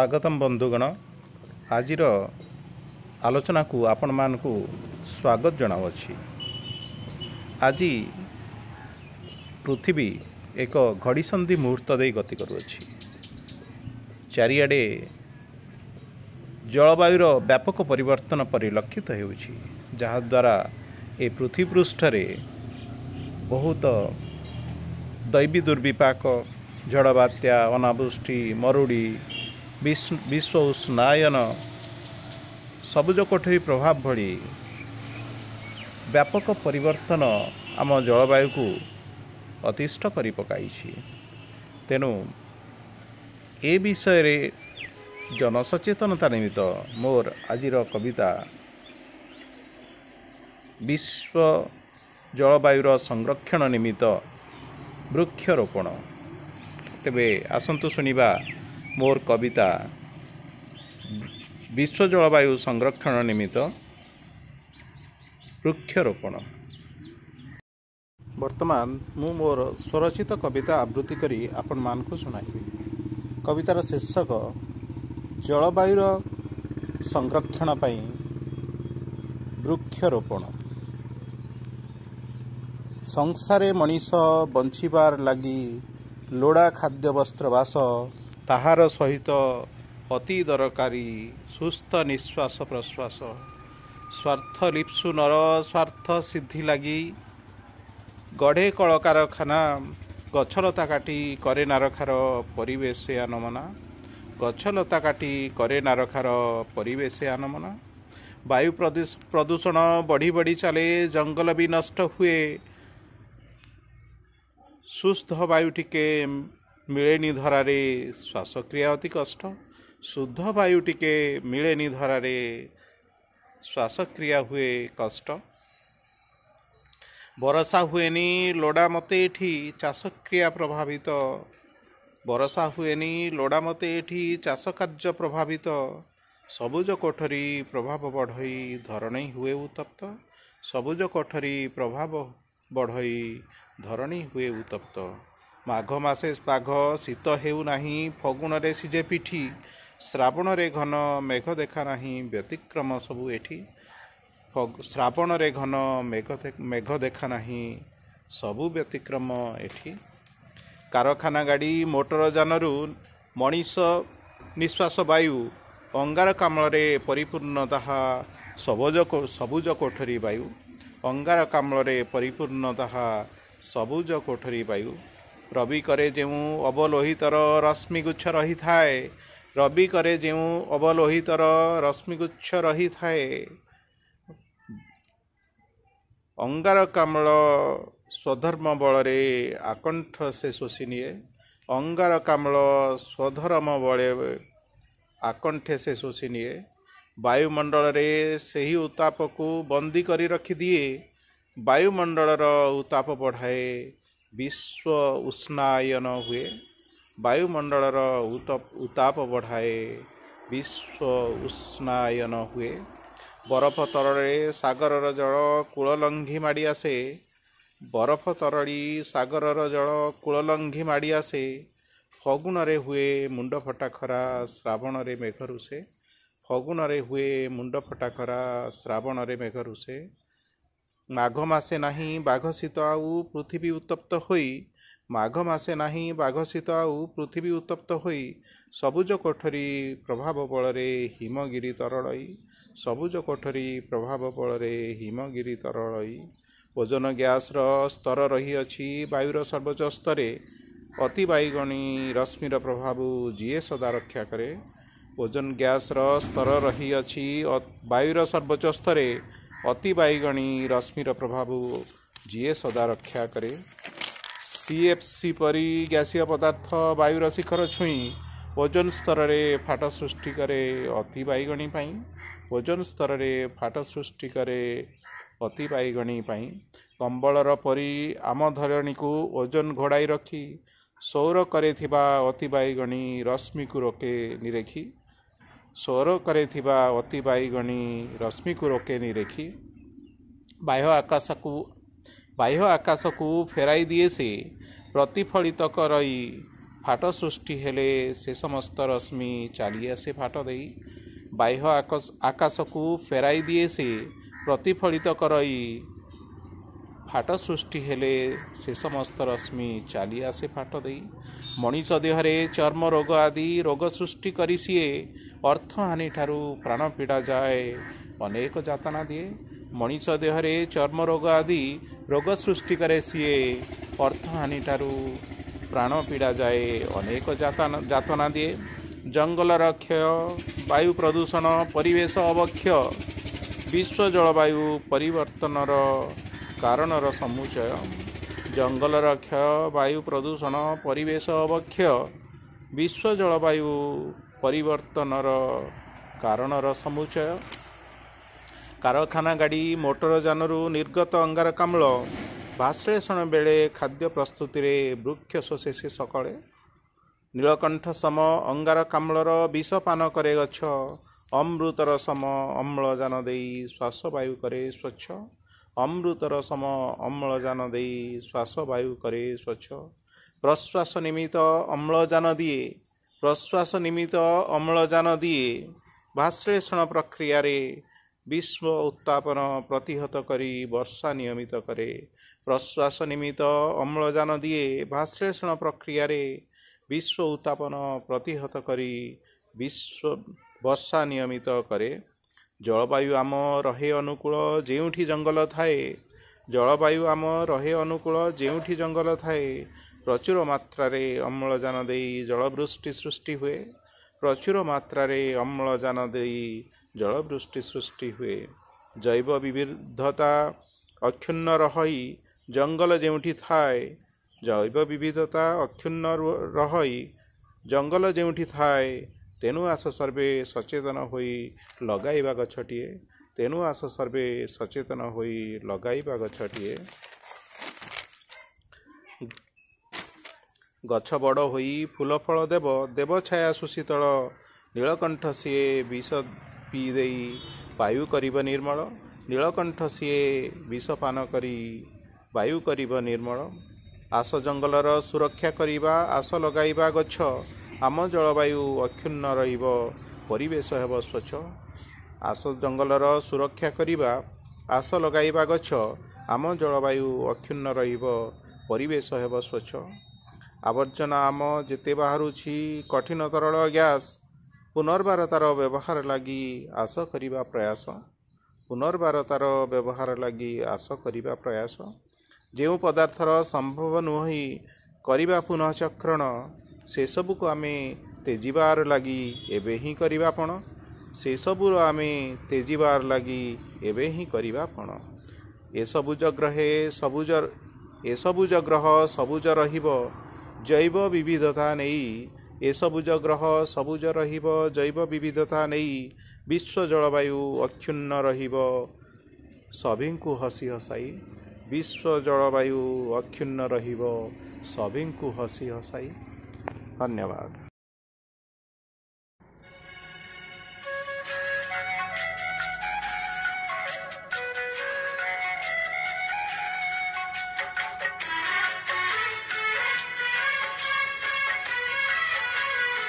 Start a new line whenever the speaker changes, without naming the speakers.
ସ୍ୱାଗତମ ବନ୍ଧୁଗଣ, ଆଜିର ଆଲୋଚନାକୁ ଆପଣମାନଙ୍କୁ ସ୍ୱାଗତ ଜଣାଉଅଛି। ଆଜି ପୃଥିବୀ ଏକ ଘଡ଼ିସନ୍ଧି ମୁହୂର୍ତ୍ତ ଦେଇ ଗତି କରୁଅଛି। ଚାରିଆଡ଼େ ଜଳବାୟୁର ବ୍ୟାପକ ପରିବର୍ତ୍ତନ ପରିଲକ୍ଷିତ ହେଉଛି, ଯାହାଦ୍ୱାରା ଏ ପୃଥିବୀ ପୃଷ୍ଠରେ ବହୁତ ଦୈବୀ ଦୁର୍ବିପାକ, ଝଡ଼, ବାତ୍ୟା, ଅନାବୃଷ୍ଟି, ମରୁଡ଼ି, ବିଶ୍ୱ ଉଷ୍ଣାୟନ, ସବୁଜ କୋଠରୀ ପ୍ରଭାବ ଭଳି ବ୍ୟାପକ ପରିବର୍ତ୍ତନ ଆମ ଜଳବାୟୁକୁ ଅତିଷ୍ଠ କରି ପକାଇଛି। ତେଣୁ ଏ ବିଷୟରେ ଜନସଚେତନତା ନିମିତ୍ତ ମୋର ଆଜିର କବିତା ବିଶ୍ୱ ଜଳବାୟୁର ସଂରକ୍ଷଣ ନିମିତ୍ତ ବୃକ୍ଷରୋପଣ। ତେବେ ଆସନ୍ତୁ ଶୁଣିବା ମୋର କବିତା ବିଶ୍ୱ ଜଳବାୟୁ ସଂରକ୍ଷଣ ନିମିତ୍ତ ବୃକ୍ଷରୋପଣ। ବର୍ତ୍ତମାନ ମୁଁ ମୋର ସ୍ୱରଚିତ କବିତା ଆବୃତ୍ତି କରି ଆପଣମାନଙ୍କୁ ଶୁଣାଇବି। କବିତାର ଶୀର୍ଷକ ଜଳବାୟୁର ସଂରକ୍ଷଣ ପାଇଁ ବୃକ୍ଷରୋପଣ। ସଂସାରେ ମଣିଷ ବଞ୍ଚିବାର ଲାଗି ଲୋଡ଼ା ଖାଦ୍ୟ, ବସ୍ତ୍ର, ବାସ, ତାହାର ସହିତ ଅତି ଦରକାରୀ ସୁସ୍ଥ ନିଶ୍ୱାସ ପ୍ରଶ୍ୱାସ। ସ୍ୱାର୍ଥ ଲିପ୍ସୁ ନର ସ୍ୱାର୍ଥ ସିଦ୍ଧି ଲାଗି ଗଢ଼େ କଳକାରଖାନା, ଗଛଲତା କାଟି କରେ ନାରଖାର ପରିବେଶ ଆନମନା। ଗଛଲତା କାଟି କରେ ନାରଖାର ପରିବେଶ ଆନମନା। ବାୟୁ ପ୍ରଦୂଷଣ ବଢ଼ି ବଢ଼ି ଚାଲେ, ଜଙ୍ଗଲ ବି ନଷ୍ଟ ହୁଏ, ସୁସ୍ଥ ବାୟୁ ଟିକେ ମିଳେନି ଧରାରେ, ଶ୍ୱାସକ୍ରିୟା ଅତି କଷ୍ଟ। ଶୁଦ୍ଧ ବାୟୁ ଟିକେ ମିଳେନି ଧରାରେ, ଶ୍ୱାସକ୍ରିୟା ହୁଏ କଷ୍ଟ। ବରଷା ହୁଏନି ଲୋଡ଼ା ମତେ ଏଠି, ଚାଷକ୍ରିୟା ପ୍ରଭାବିତ। ବରଷା ହୁଏନି ଲୋଡ଼ା ମତେ ଏଠି, ଚାଷ କାର୍ଯ୍ୟ ପ୍ରଭାବିତ। ସବୁଜ କୋଠରୀ ପ୍ରଭାବ ବଢ଼ଇ ଧରଣୀ ହୁଏ ଉତ୍ତପ୍ତ। ସବୁଜ କୋଠରୀ ପ୍ରଭାବ ବଢ଼ଇ ଧରଣୀ ହୁଏ ଉତ୍ତପ୍ତ। ମାଘ ମାସେ ବାଘ ଶୀତ ହେଉନାହିଁ, ଫଗୁଣରେ ସିଝେ ପିଠି, ଶ୍ରାବଣରେ ଘନ ମେଘ ଦେଖା ନାହିଁ, ବ୍ୟତିକ୍ରମ ସବୁ ଏଠି। ଶ୍ରାବଣରେ ଘନ ମେଘ ଦେଖା ନାହିଁ, ସବୁ ବ୍ୟତିକ୍ରମ ଏଠି। କାରଖାନା, ଗାଡ଼ି ମୋଟର ଯାନରୁ ମଣିଷ ନିଶ୍ୱାସ ବାୟୁ ଅଙ୍ଗାରକାମ୍ଳରେ ପରିପୂର୍ଣ୍ଣ, ତାହା ସବୁଜ କୋଠରୀ ବାୟୁ। ଅଙ୍ଗାରକାମ୍ଳରେ ପରିପୂର୍ଣ୍ଣ ତାହା ସବୁଜ କୋଠରୀ ବାୟୁ। ରବି କରେ ଯେଉଁ ଅବଲୋହିତର ରଶ୍ମିଗୁଚ୍ଛ ରହିଥାଏ, ରବି କରେ ଯେଉଁ ଅବଲୋହିତର ରଶ୍ମିଗୁଚ୍ଛ ରହିଥାଏ, ଅଙ୍ଗାରକାମ୍ଳ ସ୍ୱଧର୍ମ ବଳରେ ଆକଣ୍ଠ ସେ ଶୋଷି ନିଏ। ଅଙ୍ଗାରକାମ୍ଳ ସ୍ୱଧର୍ମ ବଳେ ଆକଣ୍ଠେ ସେ ଶୋଷି ନିଏ। ବାୟୁମଣ୍ଡଳରେ ସେହି ଉତ୍ତାପକୁ ବନ୍ଦୀ କରି ରଖିଦିଏ। ବାୟୁମଣ୍ଡଳର ଉତ୍ତାପ ବଢ଼ାଏ, ବିଶ୍ୱ ଉଷ୍ଣାୟନ ହୁଏ। ବାୟୁମଣ୍ଡଳର ଉତ୍ତାପ ବଢ଼ାଏ, ବିଶ୍ୱ ଉଷ୍ଣାୟନ ହୁଏ। ବରଫ ତରଳେ ସାଗରର ଜଳ କୂଳ ଲଙ୍ଘି ମାଡ଼ି ଆସେ। ବରଫ ତରଳି ସାଗରର ଜଳ କୂଳ ଲଙ୍ଘି ମାଡ଼ି ଆସେ। ଫଗୁଣରେ ହୁଏ ମୁଣ୍ଡ ଫଟା ଖରା, ଶ୍ରାବଣରେ ମେଘ ରୁଷେ। ଫଗୁଣରେ ହୁଏ ମୁଣ୍ଡ ଫଟା ଖରା, ଶ୍ରାବଣରେ ମେଘ ରୁଷେ। ମାଘ ମାସେ ନାହିଁ ବାଘ ଶୀତ ଆଉ ପୃଥିବୀ ଉତ୍ତପ୍ତ ହୋଇ, ମାଘ ମାସେ ନାହିଁ ବାଘ ଶୀତ ଆଉ ପୃଥିବୀ ଉତ୍ତପ୍ତ ହୋଇ, ସବୁଜ କୋଠରୀ ପ୍ରଭାବ ବଳରେ ହିମଗିରି ତରଳଇ। ସବୁଜ କୋଠରୀ ପ୍ରଭାବ ବଳରେ ହିମଗିରି ତରଳଇ। ଓଜନ ଗ୍ୟାସର ସ୍ତର ରହିଅଛି ବାୟୁର ସର୍ବୋଚ୍ଚ ସ୍ତରେ, ଅତି ବାଇଗଣୀ ରଶ୍ମିର ପ୍ରଭାବ ଯିଏ ସଦା ରକ୍ଷା କରେ। ଓଜନ ଗ୍ୟାସର ସ୍ତର ରହିଅଛି ବାୟୁର ସର୍ବୋଚ୍ଚ ସ୍ତରେ, ଅତି ବାଇଗଣୀ ରଶ୍ମିର ପ୍ରଭାବ ଯିଏ ସଦା ରକ୍ଷା କରେ। ସି ଏଫ୍ ସି ପରି ଗ୍ୟାସୀୟ ପଦାର୍ଥ ବାୟୁର ଶିଖର ଛୁଇଁ ଓଜନ ସ୍ତରରେ ଫାଟ ସୃଷ୍ଟି କରେ ଅତି ବାଇଗଣୀ ପାଇଁ। ଓଜନ ସ୍ତରରେ ଫାଟ ସୃଷ୍ଟି କରେ ଅତି ବାଇଗଣୀ ପାଇଁ। କମ୍ବଳର ପରି ଆମ ଧରଣୀକୁ ଓଜନ ଘୋଡ଼ାଇ ରଖି ସୌର କରେ ଥିବା ଅତି ବାଇଗଣୀ ରଶ୍ମିକୁ ରୋକେ ନିରେଖି। ସୌର କରେ ଥିବା ଅତି ବାଇଗଣୀ ରଶ୍ମିକୁ ରୋକେ ନିରେଖି। ବାହ୍ୟ ଆକାଶକୁ ଫେରାଇ ଦିଏ ସେ ପ୍ରତିଫଳିତ କରଇ ଫାଟ ସୃଷ୍ଟି ହେଲେ ସେ ସମସ୍ତ ରଶ୍ମି ଚାଲିଆସେ ଫାଟ ଦେଇ। ବାହ୍ୟ ଆକାଶକୁ ଫେରାଇ ଦିଏ ସେ ପ୍ରତିଫଳିତ କରଇ। ଫାଟ ସୃଷ୍ଟି ହେଲେ ସେ ସମସ୍ତ ରଶ୍ମି ଚାଲିଆସେ ଫାଟ ଦେଇ। ମଣିଷ ଦେହରେ ଚର୍ମ ରୋଗ ଆଦି ରୋଗ ସୃଷ୍ଟି କରି ସିଏ ଅର୍ଥହାନି ଠାରୁ ପ୍ରାଣ ପୀଡ଼ା ଯାଏ ଅନେକ ଯାତନା ଦିଏ। ମଣିଷ ଦେହରେ ଚର୍ମ ରୋଗ ଆଦି ରୋଗ ସୃଷ୍ଟି କରେ ସିଏ ଅର୍ଥହାନି ଠାରୁ ପ୍ରାଣ ପୀଡ଼ା ଯାଏ ଅନେକ ଯାତନା ଦିଏ। ଜଙ୍ଗଲର କ୍ଷୟ, ବାୟୁ ପ୍ରଦୂଷଣ, ପରିବେଶ ଅବକ୍ଷୟ ବିଶ୍ୱ ଜଳବାୟୁ ପରିବର୍ତ୍ତନର କାରଣର ସମୁଚୟ। ଜଙ୍ଗଲର କ୍ଷୟ, ବାୟୁ ପ୍ରଦୂଷଣ, ପରିବେଶ ଅବକ୍ଷୟ ବିଶ୍ୱ ଜଳବାୟୁ ପରିବର୍ତ୍ତନର କାରଣର ସମୁଚୟ। କାରଖାନା, ଗାଡ଼ି ମୋଟର ଯାନରୁ ନିର୍ଗତ ଅଙ୍ଗାରକାମ୍ଳ ଭାଶ୍ଳେଷଣ ବେଳେ ଖାଦ୍ୟ ପ୍ରସ୍ତୁତିରେ ବୃକ୍ଷ ଶୋଷେ ସେ ସକଳେ। ନୀଳକଣ୍ଠ ସମ ଅଙ୍ଗାରକାମ୍ଳର ବିଷ ପାନ କରେ ଗଛ, ଅମୃତର ସମ ଅମ୍ଳଜାନ ଦେଇ ଶ୍ୱାସ ବାୟୁ କରେ ସ୍ୱଚ୍ଛ। ଅମୃତର ସମ ଅମ୍ଳଜାନ ଦେଇ ଶ୍ୱାସ ବାୟୁ କରେ ସ୍ୱଚ୍ଛ। ପ୍ରଶ୍ୱାସ ନିମିତ୍ତ ଅମ୍ଳଜାନ ଦିଏ, ପ୍ରଶ୍ୱାସ ନିମିତ୍ତ ଅମ୍ଳଜାନ ଦିଏ। ଭାଶ୍ଳେଷଣ ପ୍ରକ୍ରିୟାରେ ବିଶ୍ୱ ଉତ୍ତାପନ ପ୍ରତିହତ କରି ବର୍ଷା ନିୟମିତ କରେ। ପ୍ରଶ୍ୱାସ ନିମିତ୍ତ ଅମ୍ଳଜାନ ଦିଏ, ଭାଶ୍ଳେଷଣ ପ୍ରକ୍ରିୟାରେ ବିଶ୍ୱ ଉତ୍ତାପନ ପ୍ରତିହତ କରି ବିଶ୍ୱ ବର୍ଷା ନିୟମିତ କରେ। ଜଳବାୟୁ ଆମ ରହେ ଅନୁକୂଳ ଯେଉଁଠି ଜଙ୍ଗଲ ଥାଏ। ଜଳବାୟୁ ଆମ ରହେ ଅନୁକୂଳ ଯେଉଁଠି ଜଙ୍ଗଲ ଥାଏ। ପ୍ରଚୁର ମାତ୍ରାରେ ଅମ୍ଳଜାନ ଦେଇ ଜଳବୃଷ୍ଟି ସୃଷ୍ଟି ହୁଏ। ପ୍ରଚୁର ମାତ୍ରାରେ ଅମ୍ଳଜାନ ଦେଇ ଜଳବୃଷ୍ଟି ସୃଷ୍ଟି ହୁଏ। ଜୈବ ବିବିଧତା ଅକ୍ଷୁଣ୍ଣ ରହଇ ଜଙ୍ଗଲ ଯେଉଁଠି ଥାଏ। ଜୈବ ବିବିଧତା ଅକ୍ଷୁଣ୍ଣ ରହଇ ଜଙ୍ଗଲ ଯେଉଁଠି ଥାଏ। ତେଣୁ ଆସ ସର୍ବେ ସଚେତନ ହୋଇ ଲଗାଇବା ଗଛଟିଏ। ତେଣୁ ଆସ ସର୍ବେ ସଚେତନ ହୋଇ ଲଗାଇବା ଗଛଟିଏ। ଗଛ ବଡ଼ ହୋଇ ଫୁଲ ଫଳ ଦେବ, ଦେବ ଛାୟା ସୁଶୀତଳ। ନୀଳକଣ୍ଠ ସିଏ ବିଷ ପିଇ ଦେଇ ବାୟୁ କରିବ ନିର୍ମଳ। ନୀଳକଣ୍ଠ ସିଏ ବିଷ ପାନ କରି ବାୟୁ କରିବ ନିର୍ମଳ। ଆସ ଜଙ୍ଗଲର ସୁରକ୍ଷା କରିବା, ଆସ ଲଗାଇବା ଗଛ। ଆମ ଜଳବାୟୁ ଅକ୍ଷୁଣ୍ଣ ରହିବ, ପରିବେଶ ହେବ ସ୍ୱଚ୍ଛ। ଆସ ଜଙ୍ଗଲର ସୁରକ୍ଷା କରିବା, ଆସ ଲଗାଇବା ଗଛ। ଆମ ଜଳବାୟୁ ଅକ୍ଷୁଣ୍ଣ ରହିବ, ପରିବେଶ ହେବ ସ୍ୱଚ୍ଛ। ଆବର୍ଜନା ଆମ ଯେତେ ବାହାରୁଛି କଠିନ ତରଳ ଗ୍ୟାସ୍, ପୁନର୍ବାର ତା'ର ବ୍ୟବହାର ଲାଗି ଆସ କରିବା ପ୍ରୟାସ। ପୁନର୍ବାର ତା'ର ବ୍ୟବହାର ଲାଗି ଆସ କରିବା ପ୍ରୟାସ। ଯେଉଁ ପଦାର୍ଥର ସମ୍ଭବ ନୁହେଁ କରିବା ପୁନଃଚକ୍ରଣ, ସେସବୁକୁ ଆମେ ତେଜିବାର ଲାଗି ଏବେ ହିଁ କରିବା ପଣ। ସେସବୁର ଆମେ ତେଜିବାର ଲାଗି ଏବେ ହିଁ କରିବା ପଣ। ଏ ସବୁଜ ଗ୍ରହେ ସବୁଜ, ଏ ସବୁଜ ଗ୍ରହ ସବୁଜ ରହିବ ଜୈବ ବିବିଧତା ନେଇ। ଏ ସବୁଜ ଗ୍ରହ ସବୁଜ ରହିବ ଜୈବ ବିବିଧତା ନେଇ। ବିଶ୍ୱ ଜଳବାୟୁ ଅକ୍ଷୁଣ୍ଣ ରହିବ ସଭିଙ୍କୁ ହସି ହସାଇ। ବିଶ୍ୱ ଜଳବାୟୁ ଅକ୍ଷୁଣ୍ଣ ରହିବ ସଭିଙ୍କୁ ହସି ହସାଇ। ଧନ୍ୟବାଦ।